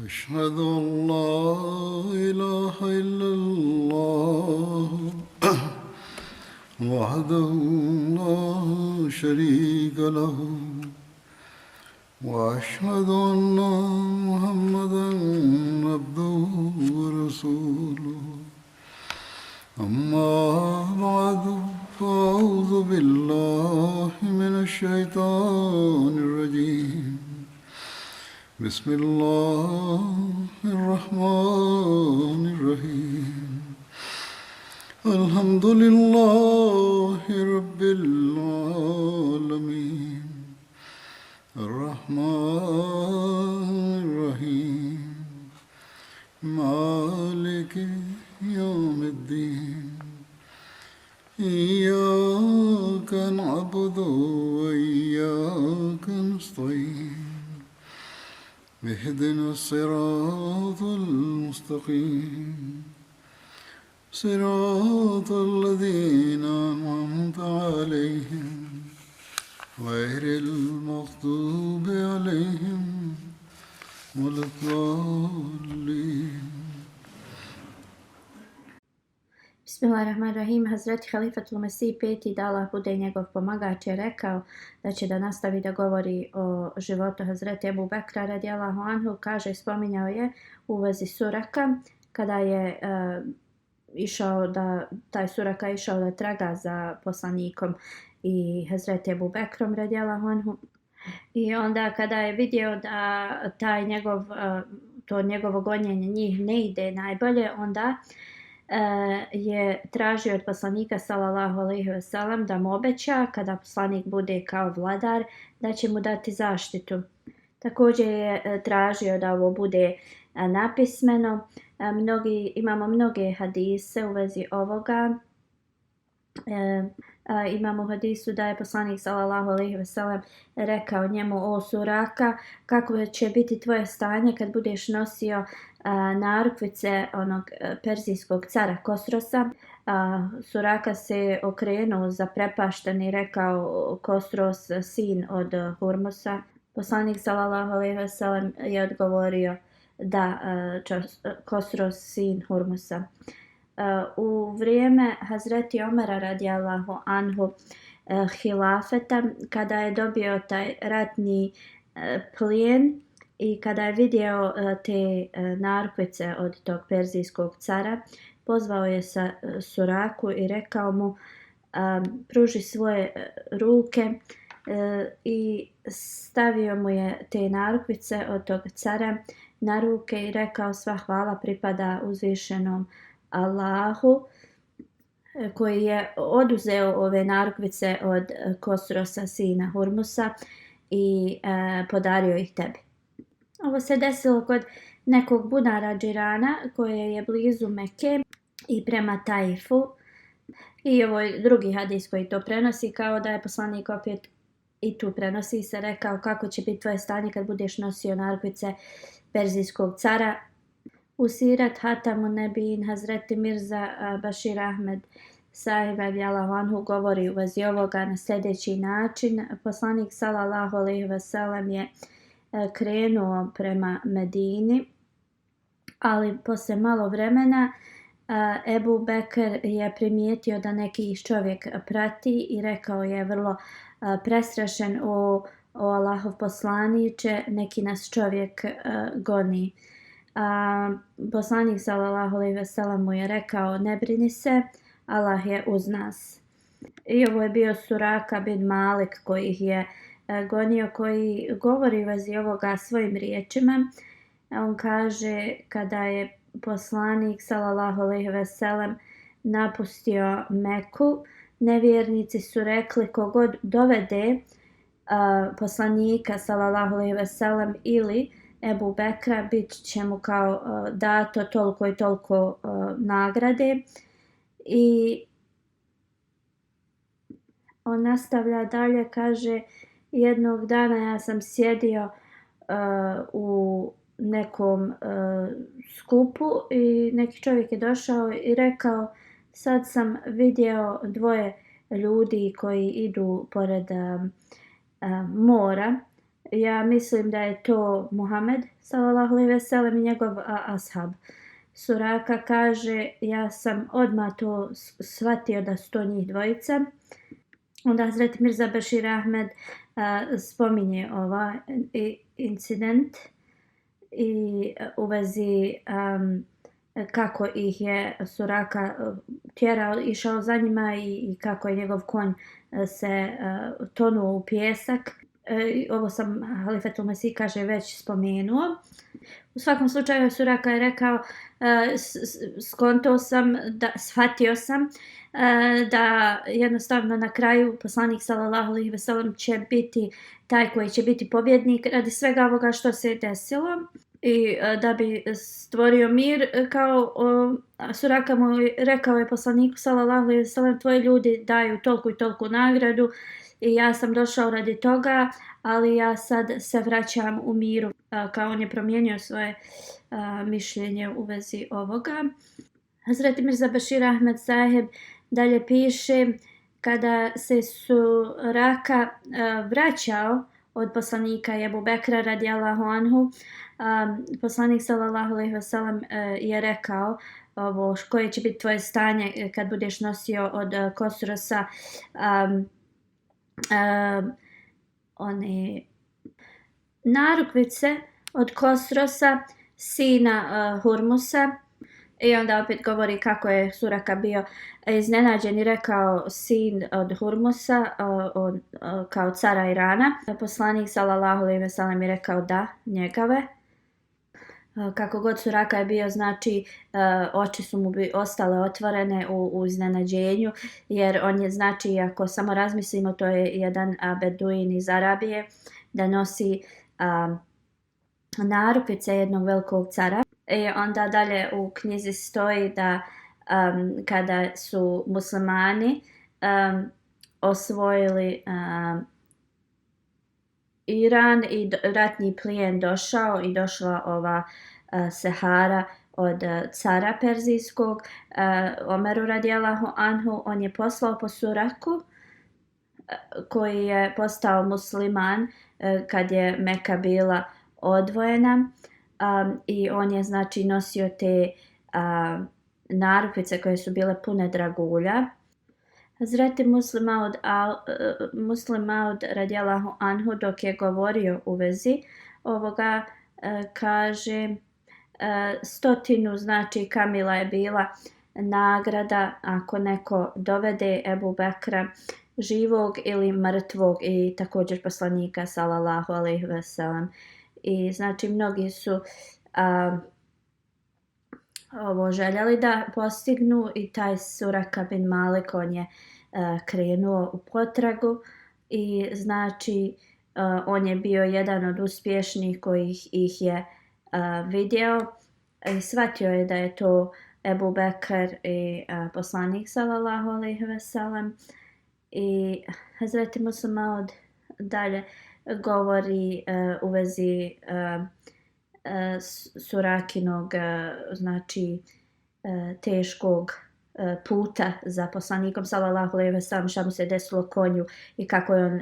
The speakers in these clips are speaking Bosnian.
أشهد أن لا إله إلا الله وحده لا شريك له وأشهد أن محمدا عبده ورسوله أما بعد فأعوذ بالله من الشيطان الرجيم بسم الله الرحمن الرحيم الحمد لله رب العالمين الرحمن الرحيم مالك يوم الدين إياك نعبد وإياك نستعين اهدنا الصراط المستقيم صراط الذين أنعمت عليهم غير المغضوب عليهم ولا الضالين. Bismillahirrahmanirrahim. Hazreti Halifatul Mesih peti, da Allah bude njegov pomagač, je rekao da će da nastavi da govori o životu Hazreti Ebu Bekra radijallahu anhu. Kaže, spominjao je u vezi Suraka kada je taj Suraka išao da traga za poslanikom i Hazreti Ebu Bekrom radijallahu anhu. I onda kada je vidio da to njegovo gonjenje njih ne ide najbolje, onda je tražio od poslanika sallallahu alejhi ve sellem da mu obeća kada poslanik bude kao vladar da će mu dati zaštitu. Također je tražio da ovo bude napismeno. Imamo mnoge hadise u vezi ovoga. Imamo u hadisu da je poslanik sallallahu alejhi ve sellem rekao njemu: o Suraka, kako će biti tvoje stanje kad budeš nosio narukvice onog perzijskog cara Kosrosa. Suraka se okrenuo zaprepašten i rekao: Kosros, sin od Hurmusa. Poslanik sallallahu alejhi ve sellem je odgovorio da, Kosros, sin Hurmusa. U vrijeme Hazreti Omera radijallahu anhu hilafeta, kada je dobio taj ratni plijen i kada je vidio te narukvice od tog perzijskog cara, pozvao je Suraku i rekao mu: pruži svoje ruke, i stavio mu je te narukvice od tog cara na ruke i rekao: sva hvala pripada uzvišenom Allahu koji je oduzeo ove narukvice od Kosrosa, sina Hurmusa, i podario ih tebi. Ovo se desilo kod nekog bunara džirana koje je blizu Mekke i prema Taifu. I ovo je drugi hadis koji to prenosi, kao da je poslanik opet i tu prenosi se rekao: kako će biti tvoje stanje kad budeš nosio narukvice perzijskog cara. U Sirat Hatamun Nebin Hazreti Mirza Bashir Ahmed Sahib radijallahu anhu govori u vezi ovoga na sljedeći način. Poslanik sallallahu alejhi ve sellem je krenuo prema Medini, ali posle malo vremena Ebu Bekr je primijetio da neki čovjek prati i rekao je vrlo prestrašen: o Allahov poslaniče, neki nas čovjek goni. Poslanik sallallahu alejhi ve sellem mu je rekao: ne brini se, Allah je uz nas. I ovo je bio Suraka bin Malik koji ih je gonio, koji govori u vezi ovoga svojim riječima. On kaže: kada je poslanik sallallahu alejhi ve sellem napustio Meku, nevjernici su rekli: kogod dovede poslanika sallallahu alejhi ve sellem ili Ebu Bekra, bit će mu kao dato toliko i toliko nagrade. I on nastavlja dalje, kaže: jednog dana ja sam sjedio u nekom skupu i neki čovjek je došao i rekao: sad sam vidio dvoje ljudi koji idu pored mora ja mislim da je to Muhammed sallallahu alejhi ve sellem i njegov ashab. Suraka kaže, ja sam odmah to shvatio da su to njih dvojica. Onda Hazreti Mirza Bashir Ahmed spominje ovaj incident i u vezi kako ih je Suraka tjerao, išao za njima i kako je njegov konj se tonuo u pijesak. Ovo sam Halifetul Mesih kaže već spomenuo. U svakom slučaju Suraka je rekao, shvatio sam da jednostavno na kraju poslanik sallallahu alejhi ve sellem će biti taj koji će biti pobjednik radi svega ovoga što se desilo i da bi stvorio mir, kao Suraka mu rekao je poslaniku sallallahu alejhi ve sellem, tvoji ljudi daju tolku i tolku nagradu i ja sam došao radi toga, ali ja sad se vraćam u miru. Kao on je promijenio svoje mišljenje u vezi ovoga. Hazreti Mirza Bashir Ahmed Saheb dalje piše, kada se Suraka vraćao od poslanika Ebu Bekra radijallahu anhu, poslanik sallallahu alejhi ve sellem je rekao ovo, koje će biti tvoje stanje kad budeš nosio od Kosrosa one narukvice od Kosrosa, sina Hurmusa. I onda opet govori kako je Suraka bio iznenađen i rekao sin od Hurmusa, kao cara Irana. Poslanik sallallahu alejhi ve sellem je rekao da, njegove. Kako god Suraka je bio, znači oči su mu ostale otvorene u iznenađenju, jer on je, znači, ako samo razmislimo, to je jedan beduin iz Arabije, da nosi narukvice jednog velikog cara. I onda dalje u knjizi stoji da kada su muslimani osvojili Iran i ratni plijen došao i došla ova Sehara od cara Perzijskog, Omeru radijallahu anhu, on je poslao po Suraku koji je postao musliman kad je Meka bila odvojena. I on je, znači, nosio te narukvice koje su bile pune dragulja. Hazreti Muslim Maud radijallahu anhu, dok je govorio u vezi ovoga, kaže 100, znači, kamila je bila nagrada ako neko dovede Ebu Bekra živog ili mrtvog, i također poslanika sallallahu alejhi ve sellem. I znači mnogi su ovo željeli da postignu i taj Suraka bin Malik, on je krenuo u potragu i znači on je bio jedan od uspješnih kojih ih je vidio i shvatio je da je to Ebu Bekr i poslanik sallallahu alejhi ve sellem. I Hazreti Muslim Maud dalje govori u vezi Surakinog, znači teškog puta za poslanikom sallallahu alejhi ve sellem, šta mu se desilo konju i kako je on,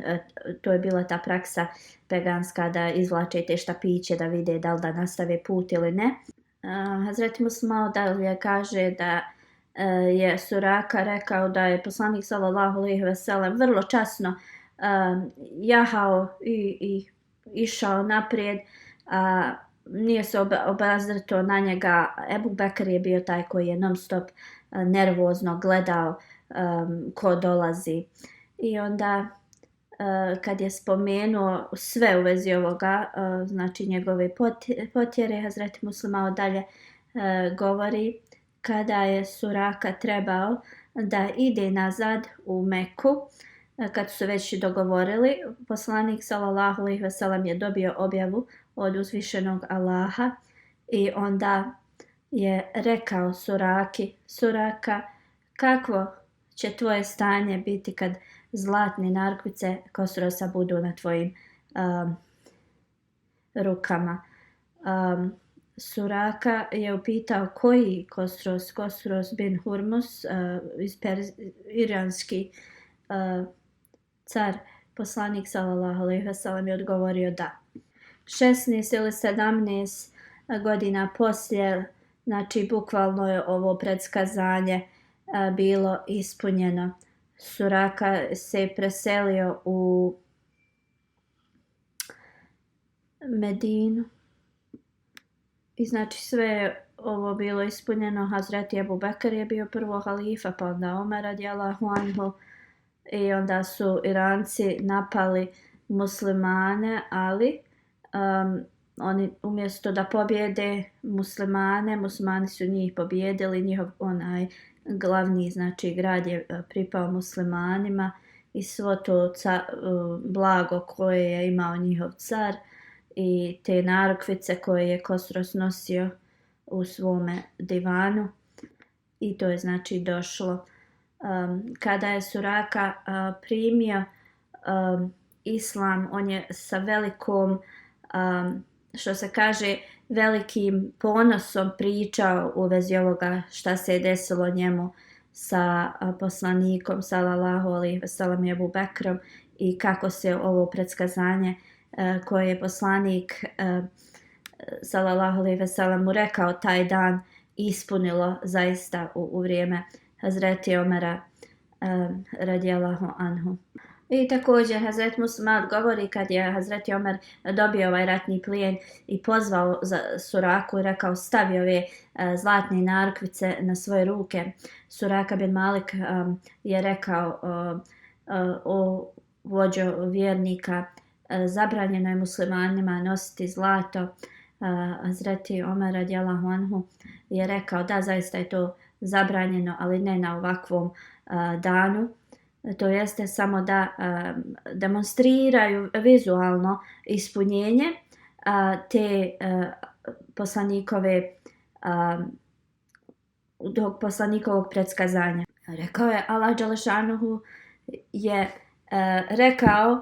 to je bila ta praksa peganska da izvlače te štapiće da vide da li da nastave put ili ne. Hazreti Muslim Maud dalje kaže da je Suraka rekao da je poslanik sallallahu alejhi ve sellem vrlo časno jahao i išao naprijed, nije se obazrto na njega. Ebu Bekr je bio taj koji je non stop nervozno gledao ko dolazi. I onda kad je spomenuo sve u vezi ovoga, znači njegove potjere, Hazreti Muslim Maud dalje govori, kada je Suraka trebao da ide nazad u Meku, kad su se već dogovorili, poslanik sallallahu alejhi ve sellem je dobio objavu od uzvišenog Allaha i onda je rekao Suraki, Suraka, kakvo će tvoje stanje biti kad zlatne narukvice Kosrosa budu na tvojim rukama. Suraka je upitao koji Kosros, Kosros bin Hurmus, iranski car. Poslanik sallallahu alejhi ve sellem je odgovorio da. 16 ili 17 godina poslije, znači bukvalno je ovo predskazanje bilo ispunjeno. Suraka se preselio u Medinu i znači sve je ovo bilo ispunjeno. Hazreti Ebu Bekr je bio prvo halifa, pa onda Omer radijallahu anhu, i onda su Iranci napali muslimane, ali oni umjesto da pobjede muslimani su njih pobjedili, njihov onaj glavni znači grad je pripao muslimanima i svo to blago koje je imao njihov car i te narukvice koje je Kosros nosio u svome divanu, i to je znači došlo. Kada je Suraka primio islam, on je sa velikom, što se kaže, velikim ponosom pričao u vezi ovoga šta se je desilo njemu sa poslanikom sallallahu alejhi ve sellem Ebu Bekrom i kako se ovo predskazanje koje je poslanik sallallahu alejhi ve sellem mu rekao taj dan ispunilo zaista u vrijeme Hazreti Omera radijallahu anhu. I također Hazret Muslim govori kad je Hazreti Omer dobio ovaj ratni plijen i pozvao za Suraku i rekao stavi ove zlatne narukvice na svoje ruke. Suraka bin Malik je rekao o vođo vjernika, zabranjeno je muslimanima nositi zlato. Hazreti Omer radijallahu anhu je rekao da zaista je to zabranjeno, ali ne na ovakvom danu. To jeste samo da demonstriraju vizualno ispunjenje te poslanikovog predskazanja. Rekao je Allah dželešanuhu je rekao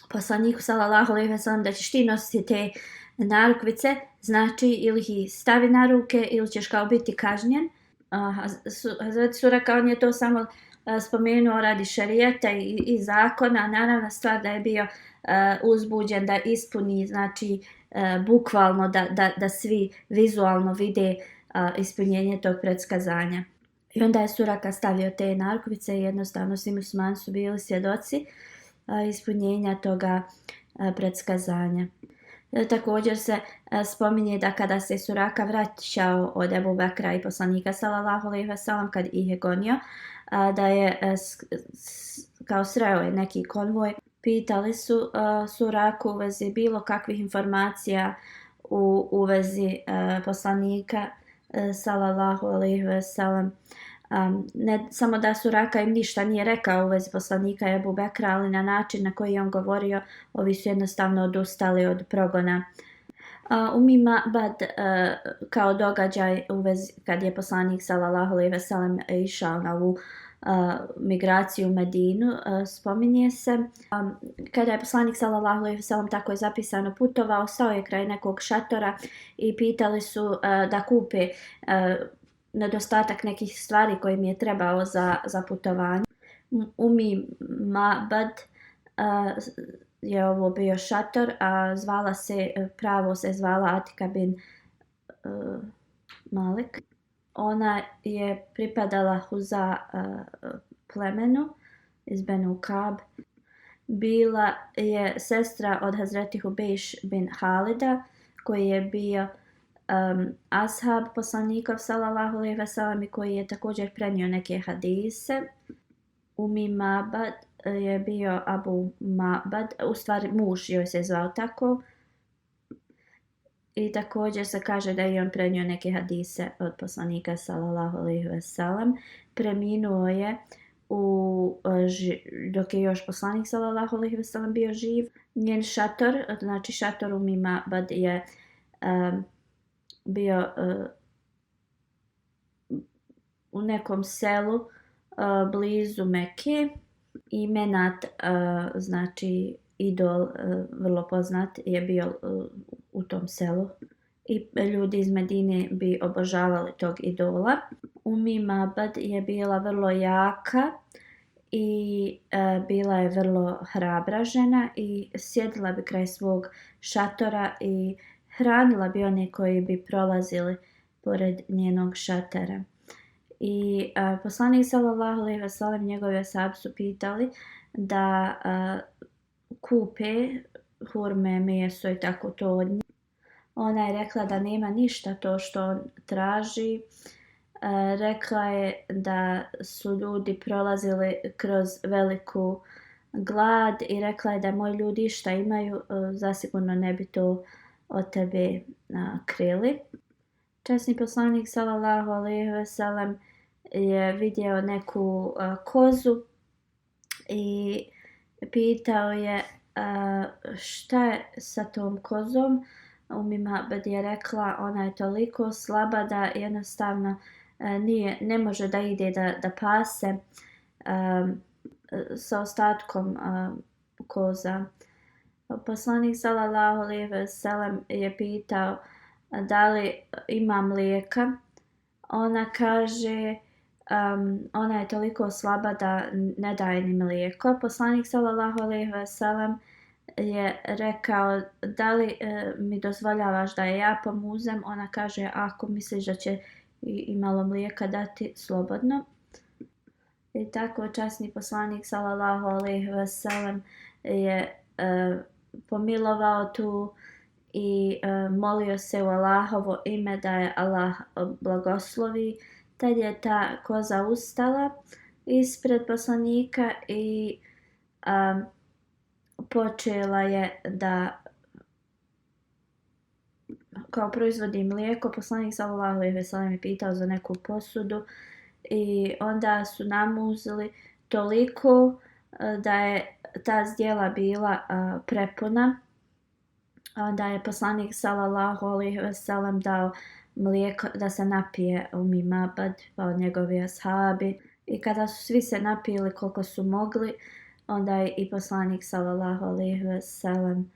poslaniku sallallahu alejhi ve sellem da ćeš ti nositi te narukvice, znači ili ih stavi na ruke ili ćeš kao biti kažnjen. Hazreti Suraka, on je to samo spomenuo radi šerijata i zakona. Naravna stvar da je bio uzbuđen da ispuni, znači bukvalno da svi vizualno vide ispunjenje tog predskazanja. I onda je Suraka stavio te narukvice i jednostavno svi muslimani su bili svjedoci ispunjenja toga predskazanja. Također se spominje da kada se Suraka vraćao od Ebu Bekra i poslanika sallallahu alejhi ve sellem kad ih je gonio, da je kao sreo je neki konvoj, pitali su Suraku u vezi bilo kakvih informacija u vezi poslanika sallallahu alejhi ve sellem. Ne samo da Suraka im ništa nije rekao u vezi poslanika Ebu Bekra, ali na način na koji je on govorio, ovi su jednostavno odustali od progona. Ma'bad kao događaj u vezi kad je poslanik sallallahu alejhi ve sellem išao na ovu migraciju u Medinu, spominje se kada je poslanik sallallahu alejhi ve sellem, tako je zapisano, putovao, stao je kraj nekog šatora i pitali su da kupe nedostatak nekih stvari koje mi je trebao za putovanje. Ma'bad je ovo bio šator, a pravo se zvala Atika bin Malik. Ona je pripadala Huza plemenu iz Benu Kab. Bila je sestra od Hazreti Hubejš bin Halida, koji je bio ashab poslanikov sallallahu alejhi ve sellem i koji je također prenio neke hadise. Ma'bad je bio Abu Ma'bad, u stvari muž joj se zvao tako, i također se kaže da je on prenio neke hadise od poslanika sallallahu alejhi ve sellem. Preminuo je dok je još poslanik sallallahu alejhi ve sellem bio živ. Njen šator, znači šator Ma'bad je bio u nekom selu blizu Mekke. I Menat, znači idol vrlo poznat, je bio u tom selu i ljudi iz Medine bi obožavali tog idola. Ma'bad je bila vrlo jaka i bila je vrlo hrabra žena i sjedila bi kraj svog šatora i hranila bi one koji bi prolazili pored njenog šatora. I poslanik sallallahu alejhi ve sellem njegovi ashabi su pitali da kupe hurme, meso i tako to od nje. Ona je rekla da nema ništa to što on traži. Rekla je da su ljudi prolazili kroz veliku glad i rekla je da moji ljudi šta imaju, zasigurno ne bi to od tebe krili. Časni poslanik sallallahu alejhi ve sellem je vidio neku kozu i pitao je šta je sa tom kozom. Ma'bad je rekla ona je toliko slaba da jednostavno ne može da ide da pase sa ostatkom koza. Poslanik sallallahu alejhi ve sellem je pitao da li ima mlijeka. Ona kaže ona je toliko slaba da ne daje ni mlijeko. Poslanik sallallahu alejhi ve sellem je rekao da li mi dozvoljavaš da je ja pomuzem. Ona kaže ako misliš da će i malo mlijeka dati, slobodno. I tako časni poslanik sallallahu alejhi ve sellem je pomilovao tu i molio se u Allahovo ime da je Allah blagoslovi. Tad je ta koza ustala ispred poslanika i počela je da kao proizvodi mlijeko. Poslanik sallallahu alejhi ve sellem je pitao za neku posudu i onda su namuzili toliko da je ta zdjela bila prepuna. Onda je poslanik sallallahu alejhi ve sellem dao mlijeko da se napije Ma'bad pa njegovi ashabi. I kada su svi se napili koliko su mogli, onda je i poslanik sallallahu alejhi ve sellem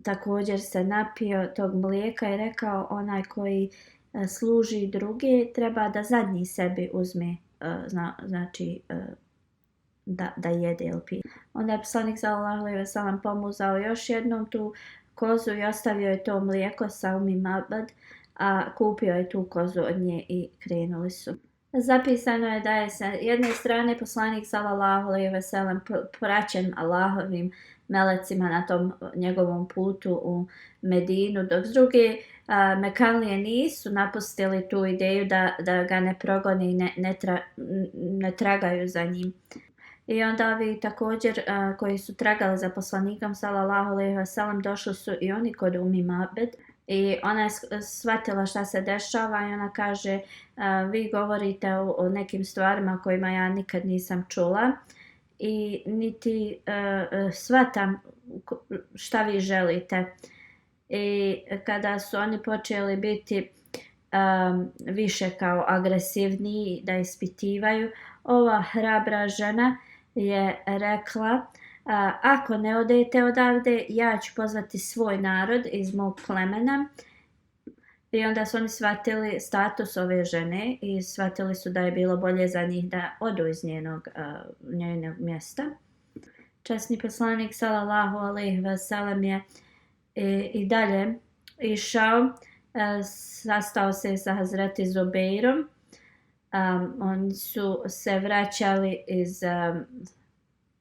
također se napio tog mlijeka i rekao onaj koji služi druge treba da zadnji sebi uzme, znači da jede ili pije. Onda je poslanik sallallahu alejhi ve sellem pomuzao još jednom tu kozu i ostavio je to mlijeko sa Ma'bad, a kupio je tu kozu od nje i krenuli su. Zapisano je da je sa jedne strane poslanik sallallahu alejhi ve sellem praćen Allahovim melecima na tom njegovom putu u Medinu, dok s druge Mekanlije nisu napustili tu ideju da ga ne progone i ne tragaju za njim. I onda ovi također koji su tragali za poslanikom sallallahu alejhi ve sellem došli su i oni kod Ma'bad. I ona je shvatila šta se dešava i ona kaže vi govorite o nekim stvarima kojima ja nikad nisam čula i niti shvatam šta vi želite. I kada su oni počeli biti više kao agresivniji da ispitivaju, ova hrabra žena je rekla ako ne odete odavde, ja ću pozvati svoj narod iz mog plemena. I onda su oni shvatili status ove žene i shvatili su da je bilo bolje za njih da odu iz njenog mjesta. Časni poslanik sallallahu alejhi ve sellem je i dalje išao, sastao se sa Hazreti Zubeirom. Oni su se vraćali iz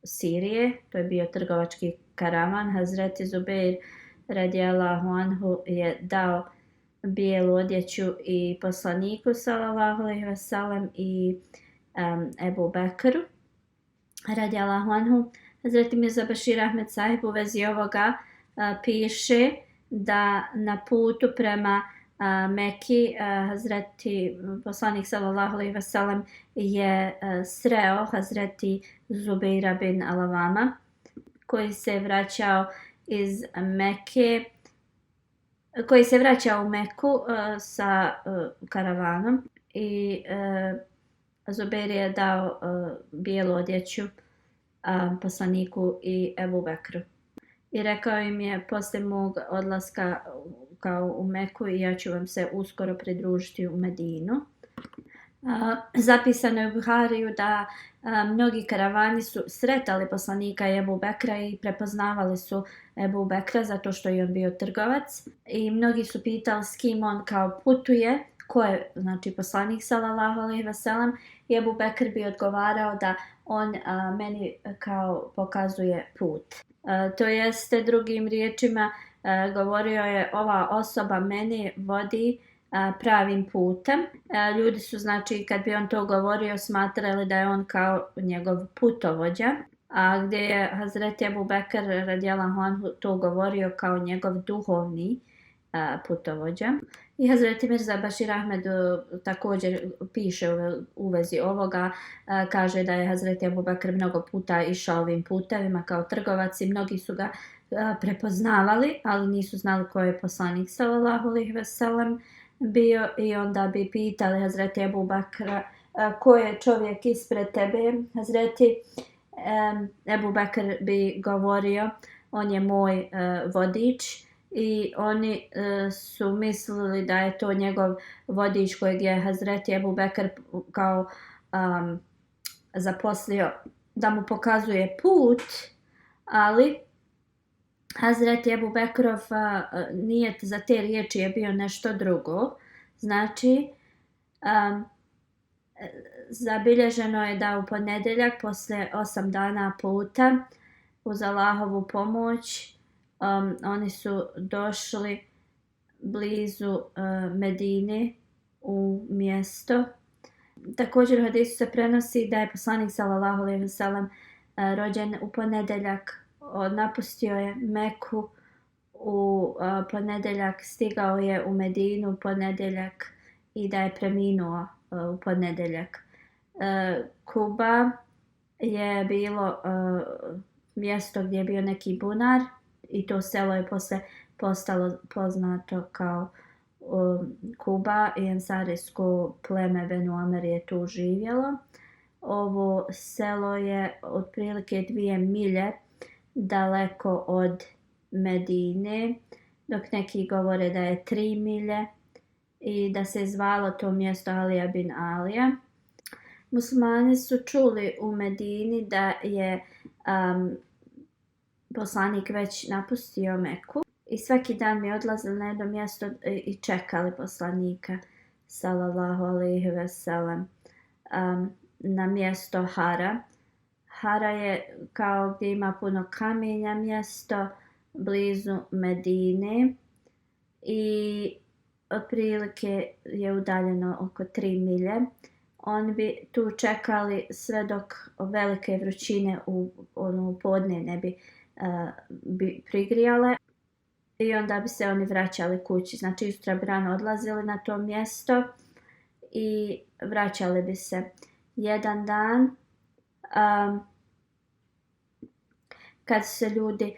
Sirije, to je bio trgovački karavan. Hazreti Zubeir radijallahu anhu je dao bijelu odjeću i poslaniku sallallahu alejhi ve sellem i Ebu Bekru radijallahu anhu. Hazreti Mirza Bashir Ahmed Sahib u vezi ovoga piše da na putu prema Meki Hazreti poslanik sallallahu alejhi ve sellem je sreo Hazreti Zubeira bin Al-Awama koji se vraćao iz Mekke, koji se vraćao u Meku sa karavanom i Zubeir je dao bijelu odjeću poslaniku i Ebu Bekru. I rekao im je poslije mog odlaska kao u Meku i ja ću vam se uskoro pridružiti u Medinu. Zapisano je u Buhariju da mnogi karavani su sretali poslanika Ebu Bekra i prepoznavali su Ebu Bekra zato što je on bio trgovac. I mnogi su pitali s kim on kao putuje, ko je znači poslanik sallallahu alejhi ve sellem, i Ebu Bekr bi odgovarao da on meni kao pokazuje put. To jeste drugim riječima govorio je ova osoba meni vodi pravim putem. Ljudi su znači kad bi on to govorio smatrali da je on kao njegov putovođa, a gdje je Hazreti Ebu Bekr radijallahu anhu to govorio kao njegov duhovni putovođa. I Hazreti Mirza Bashir Ahmed također piše u vezi ovoga, kaže da je Hazreti Ebu Bekr mnogo puta išao ovim putevima kao trgovac i mnogi su ga prepoznavali, ali nisu znali ko je poslanik sallallahu alejhi ve sellem bio, i onda bi pitali Hazreti Ebu Bekra ko je čovjek ispred tebe. Hazreti Ebu Bekr bi govorio on je moj vodič, i oni su mislili da je to njegov vodič kojeg je Hazreti Ebu Bekr kao zaposlio da mu pokazuje put, ali Hazreti Ebu Bekrov nijet za te riječi je bio nešto drugo. Znači, zabilježeno je da u ponedjeljak poslije 8 dana puta uz Allahovu pomoć oni su došli blizu Medine u mjesto. Također u hadisu se prenosi da je poslanik sallallahu alejhi ve sellem rođen u ponedjeljak, napustio je Meku u ponedjeljak, stigao je u Medinu u ponedjeljak i da je preminuo u ponedjeljak. Kuba je bilo mjesto gdje je bio neki bunar i to selo je posle postalo poznato kao Kuba i ensarijsko pleme Benu Amer je tu živjelo. Ovo selo je otprilike 2 milje daleko od Medine, dok neki govore da je 3 milje i da se zvalo to mjesto Alija bin Alija. Muslimani su čuli u Medini da je poslanik već napustio Meku i svaki dan mi odlazili na jedno mjesto i čekali poslanika sallallahu alejhi ve sellem na mjesto Hara. Hara je kao gdje ima puno kamenja mjesto blizu Medine i otprilike je udaljeno oko 3 milje. Oni bi tu čekali sve dok velike vrućine u podne ne bi prigrijale i onda bi se oni vraćali kući. Znači ujutro bi rano odlazili na to mjesto i vraćali bi se. Jedan dan kad se ljudi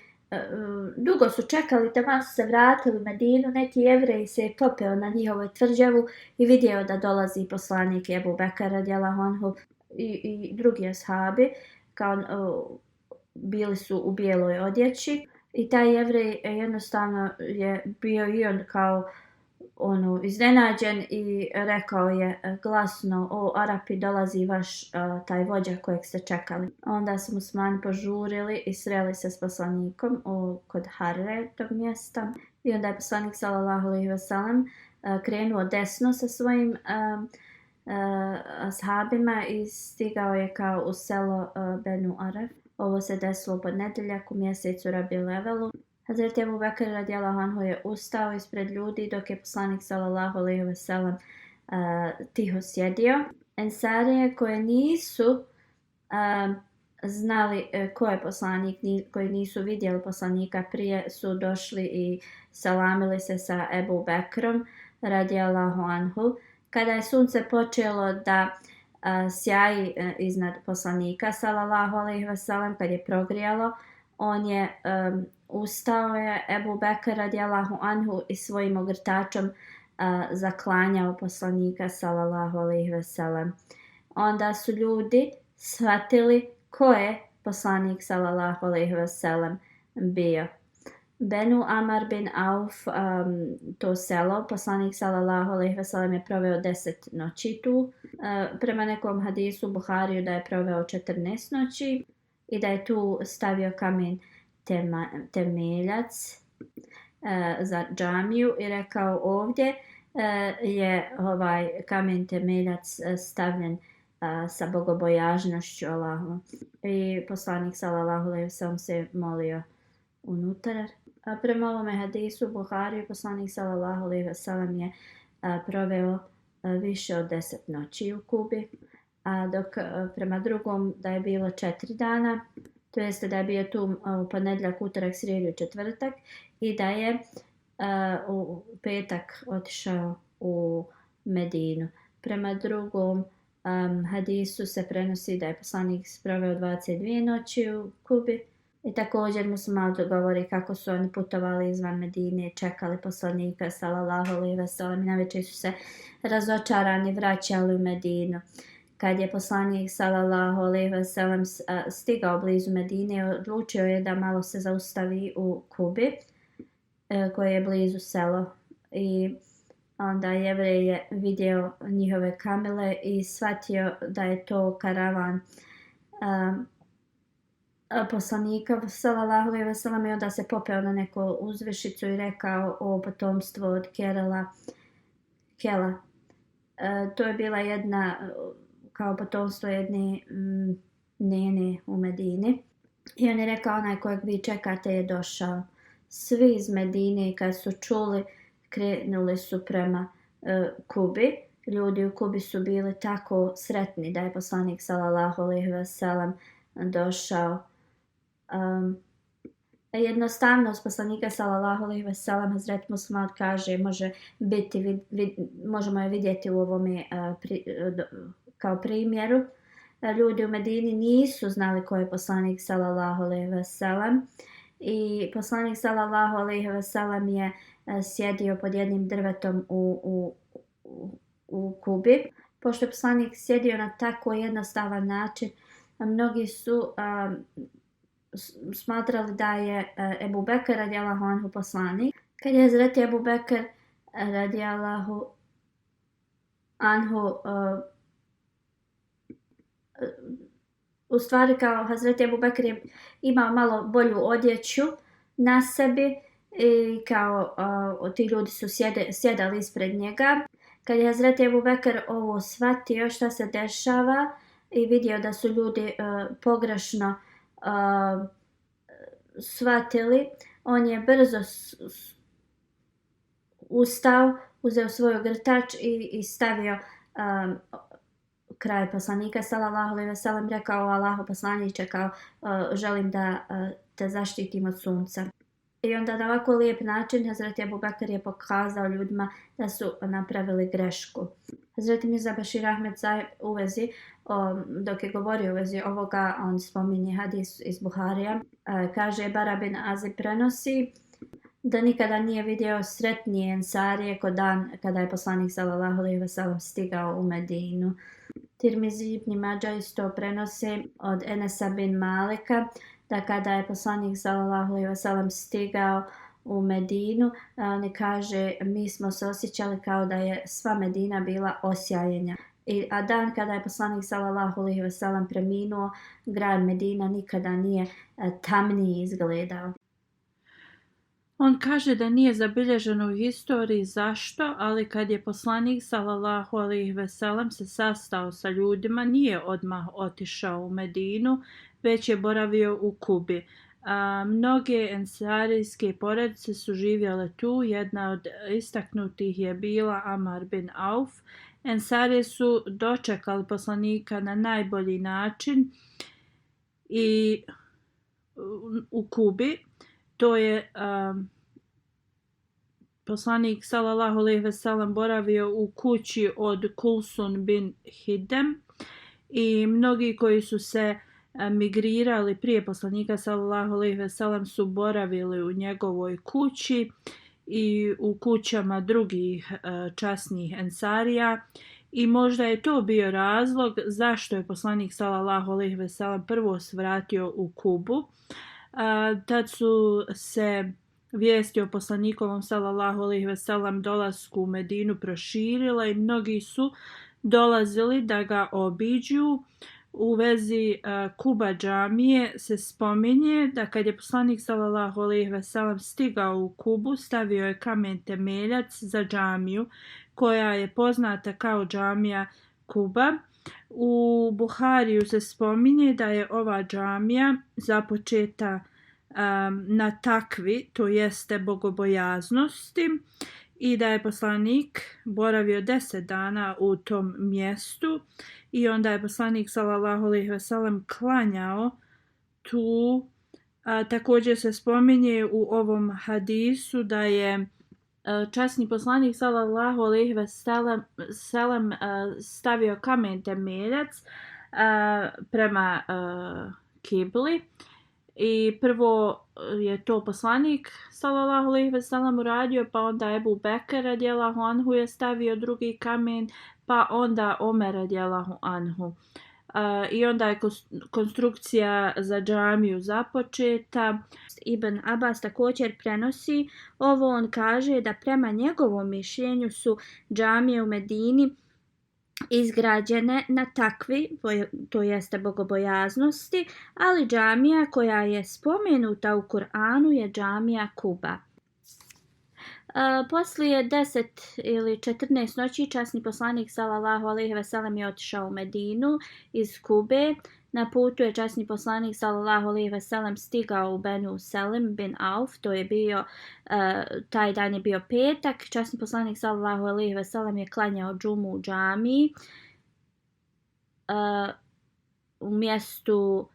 dugo su čekali, taman su se vratili u Medinu, neki Jevrej se je popeo na njihovoj tvrđavu i vidio da dolazi poslanik Ebu Bekr radijallahu anhu i drugi ashabi, kao bili su u bijeloj odjeći, i taj Jevrej jednostavno je bio i on kao iznenađen i rekao je glasno: o Arapi, dolazi vaš taj vođa kojeg ste čekali. Onda su muslimani požurili i sreli se s poslanikom kod Harre tog mjesta i onda je poslanik sallallahu alejhi ve sellem krenuo desno sa svojim ashabima i stigao je kao u selo Benu Aref. Ovo se desilo u ponedjeljak u mjesecu Rabiul Evelu. Hazreti Ebu Bekr radijallahu anhu je ustao ispred ljudi dok je poslanik sallallahu alejhi ve sellem tiho sjedio. Ensarije koje nisu znali ko je poslanik, koji nisu vidjeli poslanika prije, su došli i salamili se sa Ebu Bekrom radijallahu anhu. Kada je sunce počelo da sjaji iznad poslanika sallallahu alejhi ve sellem, kad je progrijalo, on je ustao je Ebu Bekr radijallahu anhu i svojim ogrtačom zaklanjao poslanika sallallahu alejhi ve sellem. Onda su ljudi shvatili ko je poslanik sallallahu alejhi ve sellem bio. Benu Amar bin Auf, to selo, poslanik sallallahu alejhi ve sellem je proveo 10 noći tu. Prema nekom hadisu Buhariju da je proveo 14 noći i da je tu stavio kamen temeljac za džamiju i rekao ovdje je ovaj kamen temeljac stavljen sa bogobojažnošću Allahu. I poslanik sallallahu alejhi ve sellem se molio unutar. Prema ovome hadisu Buhariju poslanik sallallahu alejhi ve sellem je proveo više od 10 noći u Kubi, dok prema drugom da je bilo 4 dana, to jeste da je bio tu u ponedjeljak, utorak, srijedu i četvrtak i da je u petak otišao u Medinu. Prema drugom hadisu se prenosi da je poslanik proveo 22 noći u Kubi. I također musliman govori kako su oni putovali izvan Medine, čekali poslanika sallallahu alejhi ve sellem, navečer su se razočarani vraćali u Medinu. Kad je poslanik sallallahu alejhi ve sellem stigao blizu Medine, odlučio je da malo se zaustavi u Kubi, koje je blizu selo. I onda Jevrej je vidio njihove kamile i shvatio da je to karavan poslanika sallallahu alejhi ve sellem, i onda se popeo na neku uzvišicu i rekao o potomstvo od Kela. To je bila jedna kao potomstvo jedne nene u Medini. I on je rekao onaj kojeg vi čekate je došao. Svi iz Medine kad su čuli krenuli su prema Kubi. Ljudi u Kubi su bili tako sretni da je poslanik sallallahu alejhi ve sellem došao. Jednostavnost poslanika sallallahu alejhi ve sellem, Hazret Muslim kaže, možemo je vidjeti u ovome kao primjeru. Ljudi u Medini nisu znali ko je poslanik sallallahu alejhi ve sellem i poslanik sallallahu alejhi ve sellem je sjedio pod jednim drvetom u Kubi. Pošto je poslanik sjedio na tako jednostavan način, mnogi su smatrali da je Ebu Bekr radijallahu anhu poslanik. Kad je Hazret Ebu Bekr radijallahu anhu u stvari kao Hazret Ebu Bekr je imao malo bolju odjeću na sebi i kao ti ljudi su sjedali ispred njega. Kad je Hazret Ebu Bekr ovo shvatio šta se dešava i vidio da su ljudi pogrešno shvatili, on je brzo ustao, uzeo svoj grtač i stavio kraj poslanika sallallahu alejhi ve sellem, rekao Allahu poslaniče, kao želim da te zaštitim od sunca. I onda na ovako lijep način Hazret Ebu Bekr je pokazao ljudima da su napravili grešku. Hazret Mirza Bashir Ahmed Sahib u vezi, dok je govorio u vezi ovoga, on spominje hadis iz Buharija. Kaže, Bara bin Azib prenosi da nikada nije vidio sretnije ensarije kod dan kada je poslanik sallallahu alejhi ve sellem stigao u Medinu. Tirmizi ibn Mađa isto prenose od Enesa bin Malika da kada je poslanik sallallahu alejhi ve sellem stigao u Medinu, on kaže, mi smo se osjećali kao da je sva Medina bila osjajenja. A dan kada je poslanik sallallahu alejhi ve sellem preminuo, grad Medina nikada nije tamniji izgledao. On kaže da nije zabilježeno u historiji zašto, ali kad je poslanik sallallahu alejhi ve sellem se sastao sa ljudima, nije odmah otišao u Medinu, već je boravio u Kubi. Mnoge ensarijske porodice su živjele tu, jedna od istaknutih je bila Amar bin Auf. Ensarije su dočekali poslanika na najbolji način i u Kubi. To je poslanik sallallahu alejhi ve sellem boravio u kući od Kulsun bin Hidem i mnogi koji su se migrirali prije poslanika sallallahu alejhi ve sellem su boravili u njegovoj kući i u kućama drugih časnih ensarija. I možda je to bio razlog zašto je poslanik sallallahu alejhi ve sellem prvo svratio u Kubu. Tad su se vijesti o poslanikovom sallallahu alejhi ve sellem dolasku u Medinu proširila i mnogi su dolazili da ga obiđu. U vezi Kuba džamije se spominje da kad je poslanik sallallahu alejhi ve sellem stigao u Kubu, stavio je kamen temeljac za džamiju koja je poznata kao džamija Kuba. U Buhariju se spominje da je ova džamija započeta na takvi, to jeste bogobojaznosti, i da je poslanik boravio 10 dana u tom mjestu i onda je poslanik sallallahu alejhi ve sellem klanjao tu. Također se spominje u ovom hadisu da je časni poslanik sallallahu alejhi ve sellem stavio kamen temeljac prema kibli. I prvo je to poslanik sallallahu alejhi ve sellem uradio, pa onda Ebu Bekr radijallahu anhu je stavio drugi kamen, pa onda Omer radijallahu anhu. I onda je konstrukcija za džamiju započeta. Ibn Abbas također prenosi ovo, on kaže da prema njegovom mišljenju su džamije u Medini izgrađene na takvi, to jeste bogobojaznosti, ali džamija koja je spomenuta u Kur'anu je džamija Kuba. Poslije 10 ili 14 noći časni poslanik sallallahu alejhi ve sellem je otišao u Medinu iz Kube. Na putu je časni poslanik sallallahu alejhi ve sellem stigao u Benu Selim bin Auf, to je bio taj dan je bio petak. Časni poslanik sallallahu alejhi ve sellem je klanjao džumu u džamiji u mjestu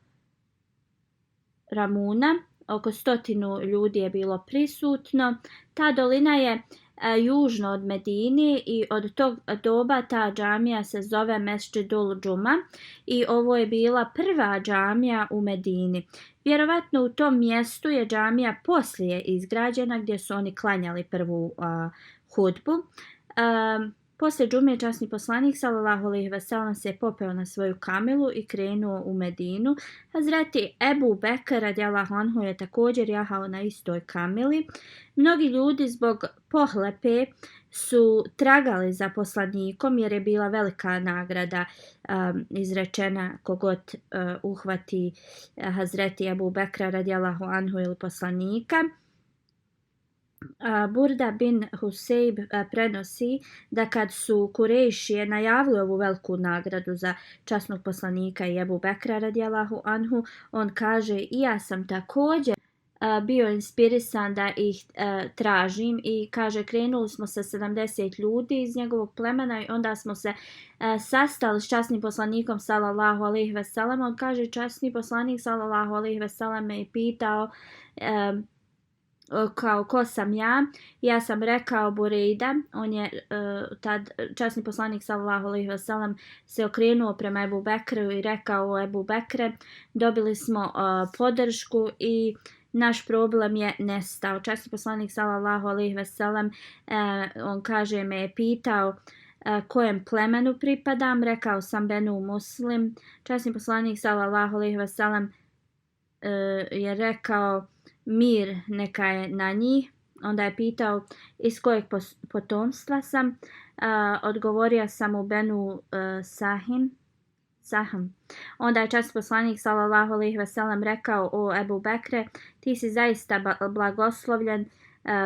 Ramuna. Oko 100 ljudi je bilo prisutno. Ta dolina je južno od Medine i od tog doba ta džamija se zove Mesdžidul Džuma i ovo je bila prva džamija u Medini. Vjerovatno u tom mjestu je džamija poslije izgrađena gdje su oni klanjali prvu hudbu. Poslije džume časni poslanik sallallahu alejhi ve sellem se popeo na svoju kamelu i krenuo u Medinu. Hazreti Ebu Bekr radijallahu anhu je također jahao na istoj kameli. Mnogi ljudi zbog pohlepe su tragali za poslanikom jer je bila velika nagrada izrečena kogod uhvati Hazreti Ebu Bekra radijallahu anhu ili poslanika. Burda bin Husejb prenosi da kad su Kurejšije najavili ovu veliku nagradu za časnog poslanika i Ebu Bekra radijallahu anhu, on kaže i ja sam također bio inspirisan da ih tražim i kaže krenuli smo sa 70 ljudi iz njegovog plemena i onda smo se sastali s časnim poslanikom sallallahu alejhi ve sellem. On kaže časni poslanik sallallahu alejhi ve sellem me je pitao kao ko sam ja. Ja sam rekao Burejda. On je tad časni poslanik sallallahu alejhi ve sellem se okrenuo prema Ebu Bekru i rekao Ebu Bekre, dobili smo podršku i naš problem je nestao. Časni poslanik sallallahu alejhi ve sellem on kaže me je pitao kojem plemenu pripadam, rekao sam Benu Muslim. Časni poslanik sallallahu alejhi ve sellem je rekao mir neka je na njih. Onda je pitao iz kojeg potomstva sam. Odgovorio sam u Benu Saham. Onda je časni poslanik sallallahu alejhi ve sellem rekao o Ebu Bekre, ti si zaista blagoslovljen.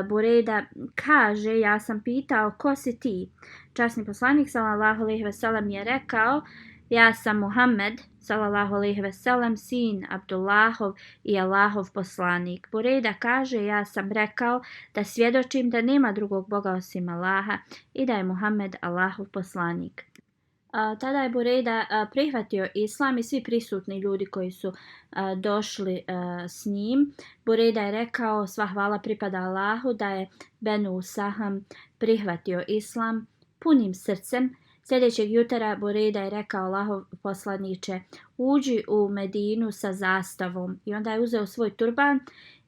Burejda kaže ja sam pitao ko si ti. Časni poslanik sallallahu alejhi ve sellem je rekao ja sam Muhammed sallallahu alejhi ve sellem, sin Abdullahov i Allahov poslanik. Burejda kaže ja sam rekao da svjedočim da nema drugog Boga osim Allaha i da je Muhammed Allahov poslanik. Tada je Burejda prihvatio islam i svi prisutni ljudi koji su došli s njim. Burejda je rekao sva hvala pripada Allahu da je Benu Saham prihvatio islam punim srcem. Sljedećeg jutra Burejda je rekao Allahov poslaniče, uđi u Medinu sa zastavom. I onda je uzeo svoj turban